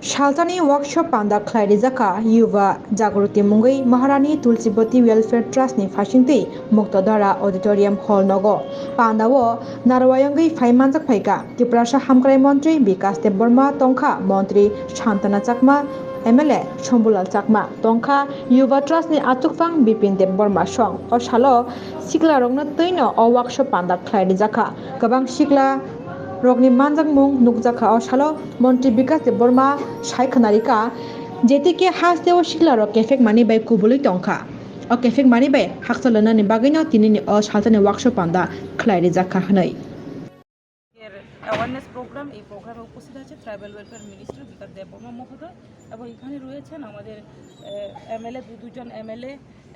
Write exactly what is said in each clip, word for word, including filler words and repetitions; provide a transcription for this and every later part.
Saltani workshop panda khlai rijak kha Yuva Jagruti mungwi Maharani Tulsibati Welfare Trust ni phaisingtwi Muktodara Auditorium Hall nogo. Panda o narwayangwi phai manjak phaikha Tiprasa Hamkrai Montri Bikas Debbarma, tongkha Montri Santana Chakma, M L A Shambhulal Chakma, tongkha Yuva Trust ni achukphang Bipin Debbarma song. O salo siklarokno twino o workshop panda khlai rijak kha. Kwbang sikla rokni manjakmung nukjakha. O salo Montri Bikas Debbarma sai khwnarikha, J T K hasteo siklarok kephek mani bai kubulwi tongkha. O kephek mani bai hakchalwnani bagwino tinini o saltani workshop panda khlai rijakha hwnwi. এর awareness programme, এই প্রোগ্রামে উপস্থিত আছে tribal welfare minister বিকাশ দেববর্মা মহোদয় এবং এখানে রয়েছেন আমাদের, আহ, এমএলএ, দু-, দুজন এমএলএ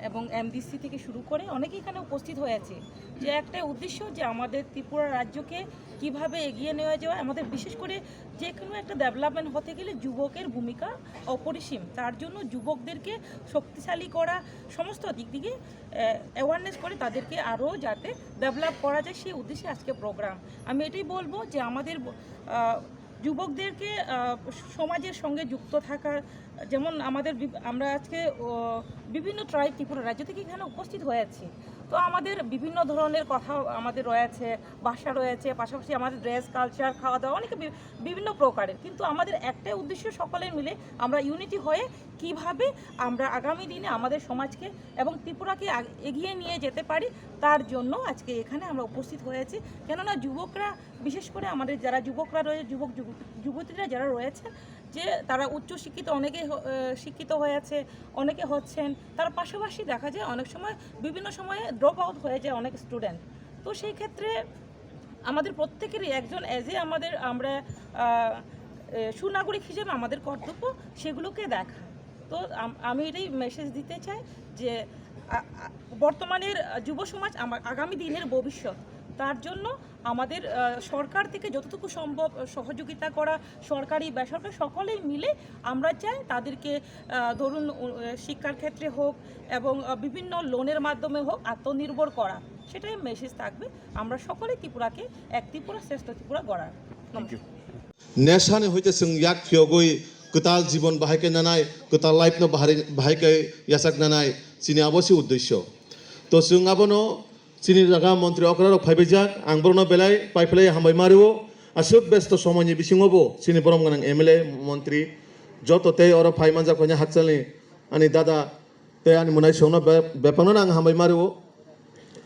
এবং এমডিসি থেকে শুরু করে অনেকে এখানে উপস্থিত হয়েছে, যে একটাই উদ্দেশ্য যে আমাদের ত্রিপুরা রাজ্যকে কিভাবে এগিয়ে নেওয়া যায়। আমাদের বিশেষ করে যে কোনো একটা ডেভেলপমেন্ট হতে গেলে যুবকের ভূমিকা অপরিসীম। তার জন্য যুবকদেরকে শক্তিশালী করা, সমস্ত দিক থেকে, আহ, অ্যাওয়ারনেস করে তাদেরকে আরও যাতে ডেভেলপ করা যায়, সেই উদ্দেশ্যে আজকে প্রোগ্রাম। আমি এটাই বলবো যে আমাদের, আহ, যুবকদেরকে, আহ, সমাজের সঙ্গে যুক্ত থাকার, যেমন আমাদের বি-, আমরা আজকে, ও, বিভিন্ন ট্রাইব ত্রিপুরা রাজ্য থেকে এখানে উপস্থিত হয়েছি। তো আমাদের বিভিন্ন ধরনের কথা আমাদের রয়েছে, ভাষা রয়েছে, পাশাপাশি আমাদের ড্রেস, কালচার, খাওয়া দাওয়া, অনেকে বি-, বিভিন্ন প্রকারের। কিন্তু আমাদের একটাই উদ্দেশ্য, সকলে মিলে আমরা ইউনিটি হয়ে কিভাবে আমরা আগামী দিনে আমাদের সমাজকে এবং ত্রিপুরাকে আগ-, এগিয়ে নিয়ে যেতে পারি, তার জন্য আজকে এখানে আমরা উপস্থিত হয়েছি। কেননা যুবকরা, বিশেষ করে আমাদের যারা যুবকরা রয়ে-, যুবক যুব-, যুবতীরা যারা রয়েছে, যে তারা উচ্চ শিক্ষিত, অনেকে হ-, আহ, শিক্ষিত হয়ে আছে, অনেকে হচ্ছেন, তার পাশাপাশি দেখা যায় অনেক সময়, বিভিন্ন সময়ে ড্রপ আউট হয়ে যায় অনেক স্টুডেন্ট। তো সেই ক্ষেত্রে আমাদের প্রত্যেকেরই একজন অ্যাজ এ আমাদের, আমরা, আহ, এ, সুনাগরিক হিসেবে আমাদের কর্তব্য সেগুলোকে দেখা। তো আম-, আমি এটাই মেসেজ দিতে চাই যে আ-, আ-, বর্তমানের যুব সমাজ আমার আগামী দিনের ভবিষ্যৎ, তার জন্য আমাদের, আহ, সরকার থেকে যতটুকু সম্ভব, আহ, সহযোগিতা করা, সরকারি বেসরকারি সকলেই মিলে আমরা চাই তাদেরকে, আহ, ধরুন, উ-, আহ, শিক্ষার ক্ষেত্রে হোক এবং, আহ, বিভিন্ন লোনের মাধ্যমে হোক আত্মনির্ভর করা, সেটাই মেসেজ থাকবে। আমরা সকলেই ত্রিপুরাকে এক ত্রিপুরা শ্রেষ্ঠ ত্রিপুরা গড়ার। নমস্কার। Nesani hoite chwng yak phiyogwi kwtal jibon bahai khe nanai, kwtal life no bahari-, bahai khe yachak nanai, chini abo se uddesyo. To chwng abono chini jaga montri okra rok phaibaijak, ang borokno belai paiphlai hambai mario. Aswk besto somoini bisingo bo chini borom gwnang M L A, montri joto tei oro phai manjak, phai hakchalni ani dada tei ani mwnai songno be-, bebakno ang hambai mario.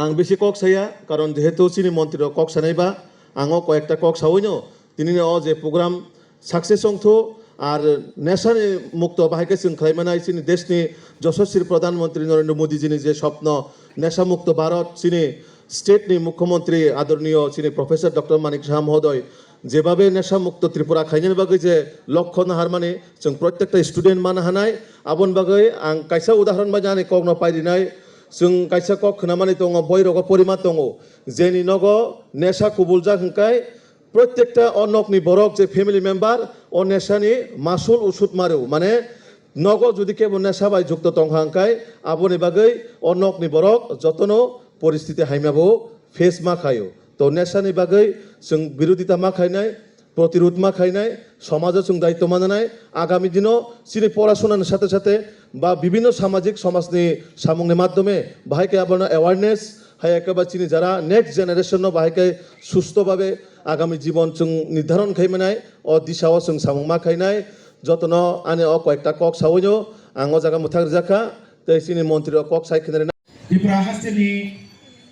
Ang bisi kok saya, karon jehetu chini montri rok kok sanai ba, ang o koyekta kok sawi no, tini o je program success wngthu, ar nesha ni mukto bahai khe chwng khlai manai chini desh ni Joshoswi Pradhan Mantri Narendra Modi ji ni je swpno nesha mukto Bharat, chini state ni Mukhyamantri adorniyo chini Professor Doctor Manik Saha Mohodoy jebabe nesha mukto Tripura khainani bagwi je lokho naharmani chwng protekta student mana hanai, aboni bagwi ang kaisa udahoron bai ani kokno pairinai, chwng kaisa kok khwnamani tongo, boirogo porima tongo, jeni nogo nesha kubuljak hwnkhe protekta o nokni borok je family member o nesani masul usut mario, mane nogo jodi kebo nesha bai jukto tongkha hwnkhe aboni bagwi o nokni borok jotono poristiti haima bo face ma khaio. To nesani bagwi chwng birodita ma khainai, protirud ma khainai, somajo chwng daityo mananai, agami dino chini porasonani sathe sathe ba bibinno samajik somajni samungni madhyome bahai khe abono awareness, hai khe ba chini jara next generation no bahai khe susto babe agami jibon chwng nirdharon khai manai, o disao chwng samung ma khainai. Jotono ani o koyekta kok sawi no ang o jaga mwthang rijak kha, tei chini montri rok kok sai khe Tripura hasteni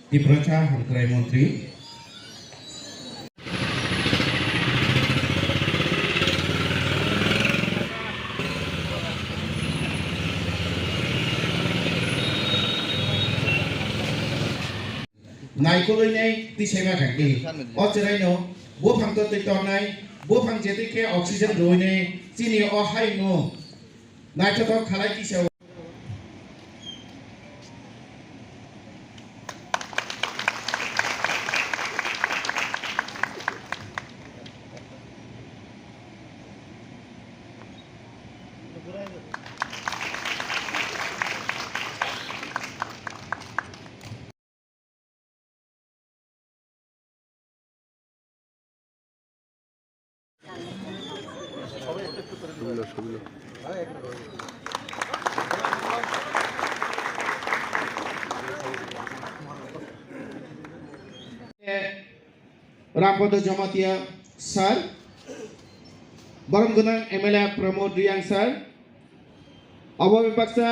Tiprasa Hamkrai Montri. Naikolwi nei twi saiba kha khe. O chwraino buphang to twi tornai, buphang je twi khe oxygen rwui nei chini o haino naithothok khalai tisa o. Rampada Jamatia sir, borom gwnang M L A Pramod Reang sir, obo bebaksa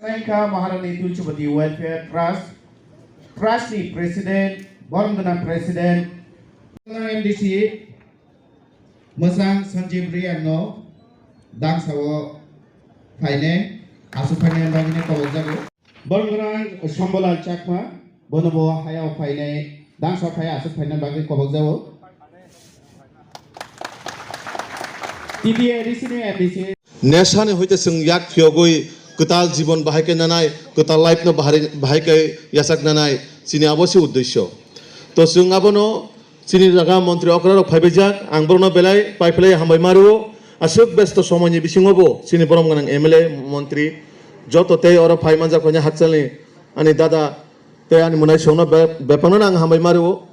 Saika Maharani Tulsibati Welfare Trust, Trust ni President, borom gwnang President, M D C, Mwsang Sanjib Reang no dangsa o phainai, aswk phainai bagwi no kobok jago. Borom gwnang Shambhalal Chakma, bono bo hayao phainai, dangsa phai aswk phainai bagwi kobok jago. T T A D C ni M D C. Nesani hoite chwng yak phiyogwi kwtal jibon bahai khe nanai, kwtal life no bahari-, bahai khe yachak nanai, chini abo se uddesyo. To chwng abono chini jaga montri okra rok phaibaijak, ang borokno belai paiphlai hambai mario. Aswk besto somoini bisingo bo chini borom gwnang M L A, montri joto tei oro phai manjak hwnwi hakchalni ani dada tei ani mwnaisongno be-, bebakno ang hambai mario.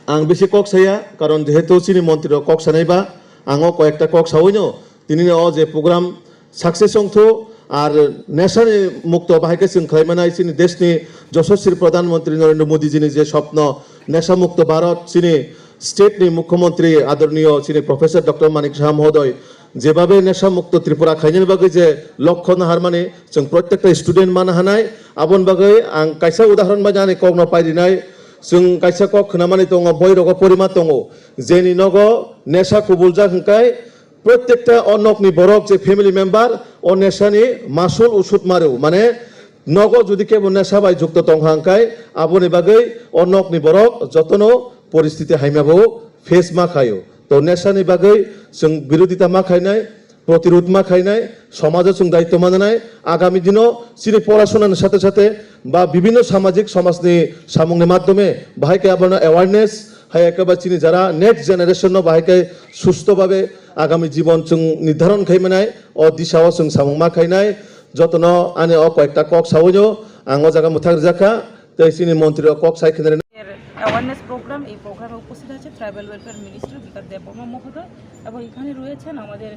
Ang bisi kok saya, karon jehetu chini montri rok kok sanai ba, ang o koyekta kok sawi no, tini o je program success wngthu, ar nesani mukto bahai khe chwng khlai manai chini deshni Joshoswi Pradhan Mantri Narendra Modi jini je swpno, nesa mukto Bharat, chini state ni Mukhyamantri Adarniyo chini Professor Doctor Manik Saha Mohodoy, jebabe nesa mukto Tripura khainani bagwi je lokho naharmani, chwng protekta student mana hanai, aboni bagwi ang kaisa udahoron bai ani kokno pairinai, chwng kaisa kok khwnamani tongo, boirogo porima tongo, jeni nogo nesa kubuljak hwnkhe, protekta o nokni borok je family member o nesani masul usut mario, mane nogo jodi kebo nesa bai jukto tongkha hwnkhe, aboni bagwi o nokni borok jotono poristiti haima bo face ma khaio. To nesani bagwi chwng birodita ma khainai, protirod ma khainai, somajo chwng daityo mananai, agami dino chini porasonani sathe sathe ba bibhinno samajik somajni samungni madhyome bahai khe abono awareness, hai khe ba chini jara next generation no bahai khe susto babe agami jibon chwng nirdharon khai manai, o disao chwng samung ma khainai, jotono ani o koyekta kok sawi no ang o jaga mwthang rijak kha, tei chini montri rok kok sai khe nai. এর awareness programme, এই প্রোগ্রামে উপস্থিত আছে tribal welfare minister বিকাশ দেববর্মা মহোদয় এবং এখানে রয়েছেন আমাদের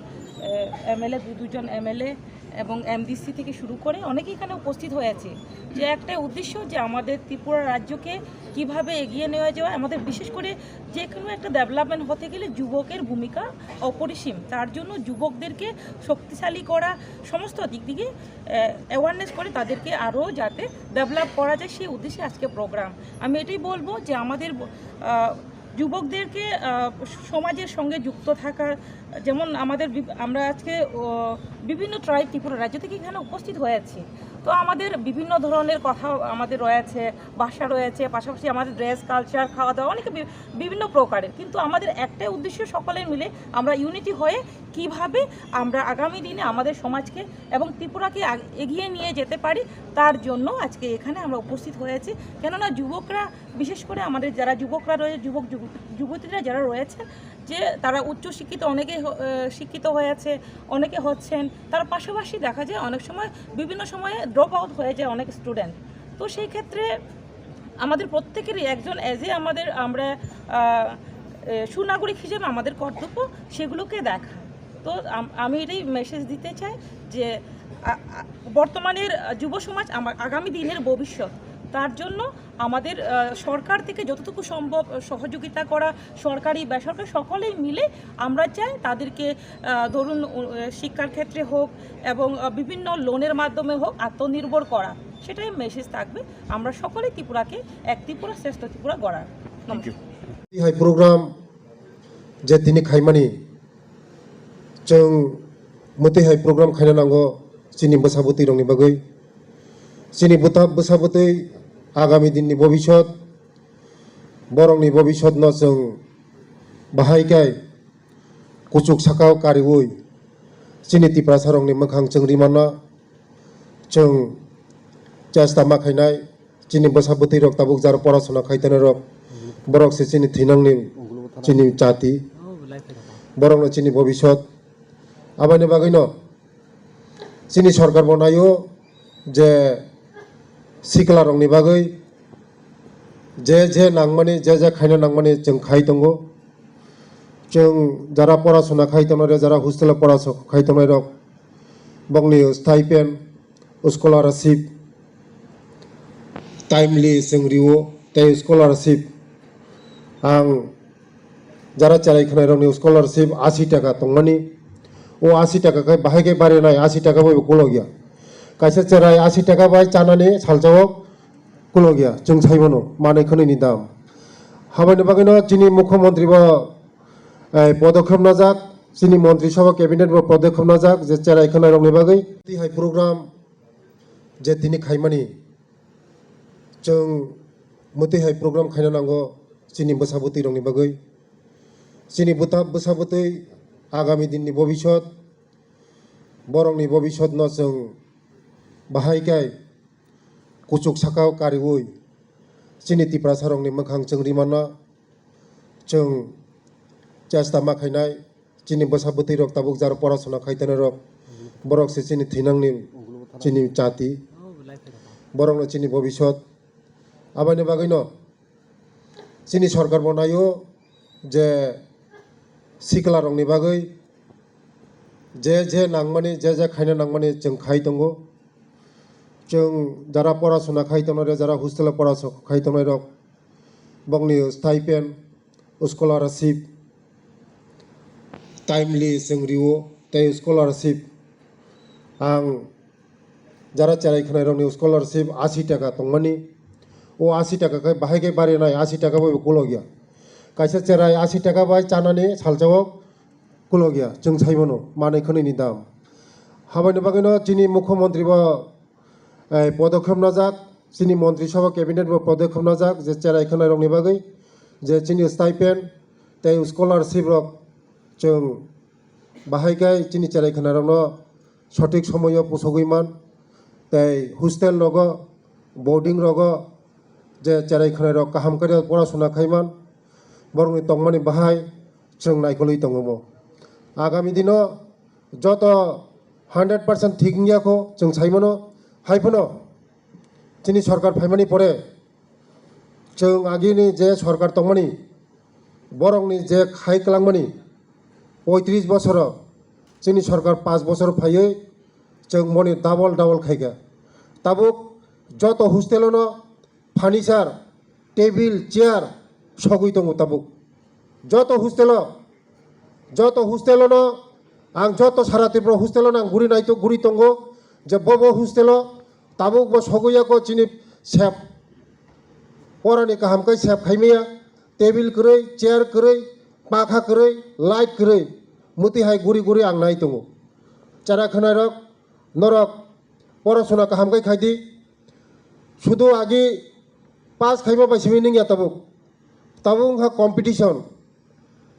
এমএলএ, দু দুজন এমএলএ এবং এমডিসি থেকে শুরু করে অনেকে এখানে উপস্থিত হয়েছে, যে একটাই উদ্দেশ্য যে আমাদের ত্রিপুরা রাজ্যকে কিভাবে এগিয়ে নেওয়া যায়। আমাদের বিশেষ করে যে কোনো একটা ডেভেলপমেন্ট হতে গেলে যুবকের ভূমিকা অপরিসীম। তার জন্য যুবকদেরকে শক্তিশালী করা, সমস্ত দিক থেকে অ্যাওয়ারনেস করে তাদেরকে আরও যাতে ডেভেলপ করা যায়, সেই উদ্দেশ্যে আজকে প্রোগ্রাম। আমি এটাই বলবো যে আমাদের আহ, যুবকদেরকে আহ, সমাজের সঙ্গে যুক্ত থাকার, যেমন আমাদের বি- আমরা আজকে ও, বিভিন্ন ট্রাইব ত্রিপুরা রাজ্য থেকে এখানে উপস্থিত হয়েছি। তো আমাদের বিভিন্ন ধরনের কথা আমাদের রয়েছে, ভাষা রয়েছে, পাশাপাশি আমাদের ড্রেস, কালচার, খাওয়া দাওয়া, অনেক বি- বিভিন্ন প্রকারের। কিন্তু আমাদের একটাই উদ্দেশ্য, সকলে মিলে আমরা ইউনিটি হয়ে কিভাবে আমরা আগামী দিনে আমাদের সমাজকে এবং ত্রিপুরাকে আগ- এগিয়ে নিয়ে যেতে পারি, তার জন্য আজকে এখানে আমরা উপস্থিত হয়েছি। কেননা যুবকরা, বিশেষ করে আমাদের যারা যুবকরা রয়েছে, যুবক যুব- যুবতীরা যারা রয়েছেন, যে তারা উচ্চ শিক্ষিত, অনেকে হ- আহ, শিক্ষিত হয়ে আছে, অনেকে হচ্ছেন, তার পাশাপাশি দেখা যায় অনেক সময়, বিভিন্ন সময়ে ড্রপ আউট হয়ে যায় অনেক স্টুডেন্ট। তো সেই ক্ষেত্রে আমাদের প্রত্যেকেরই একজন অ্যাজ এ আমাদের, আমরা আহ, এ, সুনাগরিক হিসেবে আমাদের কর্তব্য সেগুলোকে দেখা। তো আম- আমি এটাই মেসেজ দিতে চাই যে আ- আ- বর্তমানের আহ, যুব সমাজ আমার আগামী দিনের ভবিষ্যৎ, তার জন্য আমাদের আহ, সরকার থেকে যতটুকু সম্ভব আহ, সহযোগিতা করা, সরকারি বেসরকারি সকলেই মিলে আমরা চাই তাদেরকে আহ, ধরুন উ- আহ, শিক্ষার ক্ষেত্রে হোক এবং আহ, বিভিন্ন লোনের মাধ্যমে হোক আত্মনির্ভর করা, সেটাই মেসেজ থাকবে। আমরা সকলেই ত্রিপুরাকে এক ত্রিপুরা শ্রেষ্ঠ ত্রিপুরা গড়ার। নমস্কার। Hai program je tini khaimani, chwng mwtwi hai program khaina nango chini bwsa bwtwi rokni bagwi. Chini bwta-, bwsa bwtwi agami dinni bobisot, borokni bobisotno chwng bahai khe kuchuk sakao kariui chini Tiprasa rokni mwkhang chwng rimano chwng chesta ma khainai. Chini bwsa bwtwi rok tabuk jaro porasona khai tongnai rok, borok se chini thinangni chini jati, borokno chini bobisot. Aboni bagwino chini sorkar bo naio je sikla rokni bagwi je je nangmani, je je khaina nangmani chwng khai tongo. Chwng jara porasona khai tongnai rok, jara hostel o porasona khai tongnai rok, bokni stipend, scholarship timely chwng rio, tei scholarship ang jara cherai khwnairokni scholarship asi taka tongmani. O asi taka khe bahai khe barinai, asi taka bai bo kolok ya. Kaisa cherai asi taka bai chanani salsa o kolok ya, chwng sai mano manwi khwnwi ni dam. Habaini bagwino chini mukhyamantri bo, eh, podokhep najak, chini montri sabha cabinet bo podokhep najak je cherai khwnairokni bagwi. Twi hai program je tini khaimani, chwng mwtwi hai program khaina nango chini bwsa bwtwi rokni bagwi. Chini bwta-, bwsa bwtwi agami dinni bobisot, borokni bobisotno chwng bahai khe kuchuk sakao kariui chini Tiprasa rokni mwkhang chwng rimano. Chwng chesta ma khainai, chini bwsa bwtwi rok tabuk jaro porasona khai tongnai rok, borok se chini thinangni chini jati, borokno chini bobisot. Aboni bagwino chini sorkar bo naio je sikla rokni bagwi je je nangmani, je je khaina nangmani chwng khai tongo. Chwng jara porasona khai tongnai rok, jara hostel o porasona khai tongnai rok, bokni stipend, scholarship timely chwng rio, tei scholarship ang jara cherai khwnairokni scholarship asi taka tongmani. O asi taka khe bahai khe barinai, asi taka bai bo kolok ya. Kaisa cherai asi taka bai chanani salsa o kolok ya, chwng sai mano manwi khwnwi ni dam. Habaini bagwino chini mukhyamantri bo, eh, podokhep najak, chini montri sabha cabinet bo podokhep najak je cherai khwnairokni bagwi je chini stipend tei scholarship rok chwng bahai khe chini cherai khwnairokno sothik somoyo pusogwi man, tei hostel rogo, boarding rogo je cherai khwnairok kaham khe porasona khai man, borokni tongmani bahai chwng naikolwi tongo. Agami dino joto hundred percent thik wngya kho chwng sai mano, hai phano chini sorkar phaimani pore chwng agini je sorkar tongmani, borokni je khai kwlangmani poitris bosoro, chini sorkar panch bosor phaiwi chwng moni double double khaikha. Tabuk joto hostel ono furniture, table, chair sogwi tongo tabuk. Joto hostel o, joto hostel ono ang joto sara Tripura hostel ono ang guri naito, guri tongo je bo bo hostel o tabuk bo sogwi ya kho chini sep. Porani kaham khe sep khaimaya, table kwrwi, chair kwrwi, pakha kwrwi, light kwrwi, mwtwi hai guri guri ang nai tongo. Chara khwnairok, norok porasona kaham khe khai di. Sudu agi pass khaima bai simi nungya tabuk. Tabuk wngkha competition.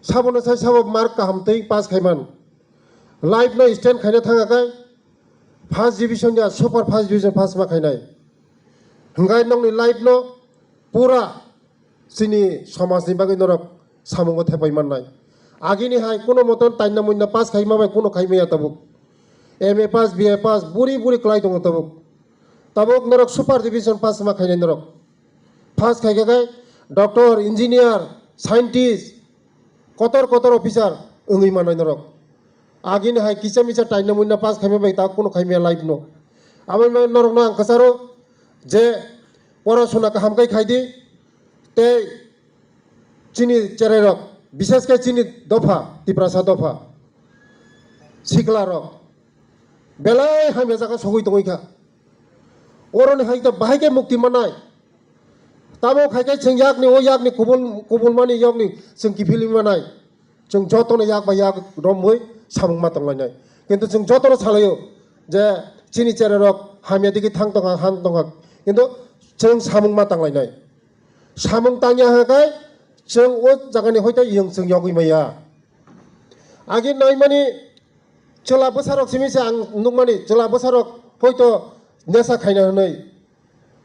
Sabono sai sabo mark kaham twi pass khaiman. Life no stand khaina thanga khe first division ya super first division pass ma khainai. Hwnkhe nokni life no pura chini somajni bagwi norok samungo thepai mannai. Agini hai kuno moton taina muina pass khaima bai kuno khaimaya tabuk. M A pass, B A pass, buri buri kwlai tongo tabuk. Tabuk norok super division pass ma khainai norok. Pass khaikha khe doctor, engineer, scientist, kotor kotor officer wngwi mannai norok. Agini hai kisa misa taina muina pass khaima bai ta kuno khaimaya life no. Aboni bagwi norokno ang kwcharo je porasona kaham khe khaidi, tei chini cherairok, bishesh khe chini dopha, Tiprasa dopha, siklarok belai hamya jaga sogwi tongwi kha. Oroni hai khe bahai khe mukti manai. Tamo khai khe chwng yakni, o yakni kubul, kubulmani yakni chwng kiphilwi manai. Chwng jotono yak bai yak romwi samung ma tonglainai. Kintu chwng jotono salaio je chini cherairok hamya digi thang tongkha, hang tongkha. Kintu chwng samung ma tanglainai. Samung tangya hwnkhe chwng o jagani hoite yung chwng yogwi maya. Agi naimani chwla bwsarok simi se ang nukmani, chwla bwsarok hoito nesa khaina hwnwi.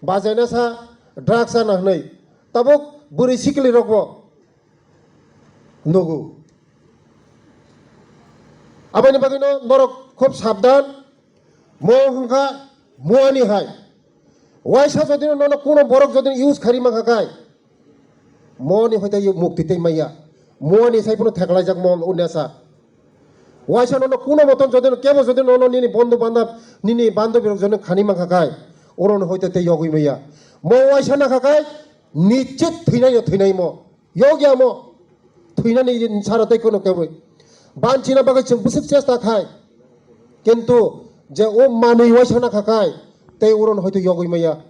Bajaina sa drugs chana hwnwi tabuk bwrwi sikli rokbo nugo. Aboni bagwino norok khub sabdan, mo hwnkha muani hai. Waisa jodi nono kuno borok jodi use khari mankha kai, moni hoite mukti tei maya. Moni sai phano theklaijak mo unesa. Waisa nono kuno moton jodi kebo jodi nono nini bondhu bandab, nini bandhabi rok jodi khani mankha kai, oro no hoite tei yogwi maya. Mo waisa nakha kai, nichit thwinai no thwinai mo. Yogya mo, thwinani sara tei kono keboi. Banchina bagwi chwng bwswk chesta khai. Kintu je o manwi waisa nakha khai, tei oro no hoito yogwi maya.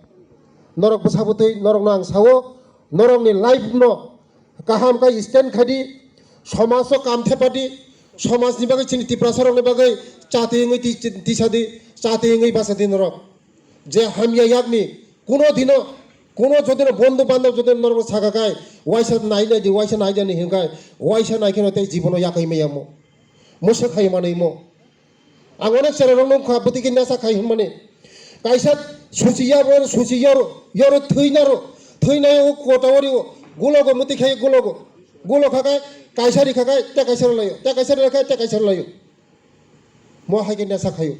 Norok bwsa bwtwi norokno ang sao, norokni life no kaham khe stand khai di, somaj o kam thepa di, somaj ni bagwi chini Tiprasa rokni bagwi chati wngwi ti-, tisa di, chati wngwi basa di norok. Je hamya yakni kuno dino, kuno jodino bondhu bandhab jodino norok saka kai, waisa nai nai di, waisa nai di hinkai, waisa nai kheno tei jibono yakai maya mo. Mo se khai manwi mo. Ang onek chera rok nung kha bwtwi khe nasa khai hwnmani. Kaisa suchi ya bo suchi yoro, yoro thwi naro, thwi nai o kota ori o, gulogo muti khai gulogo. Gulo kha kai, kaisa ri kha kai, te kaisa ri layo, te kaisa ri kha kai, te kaisa ri layo. Mo hai khe nasa khayo.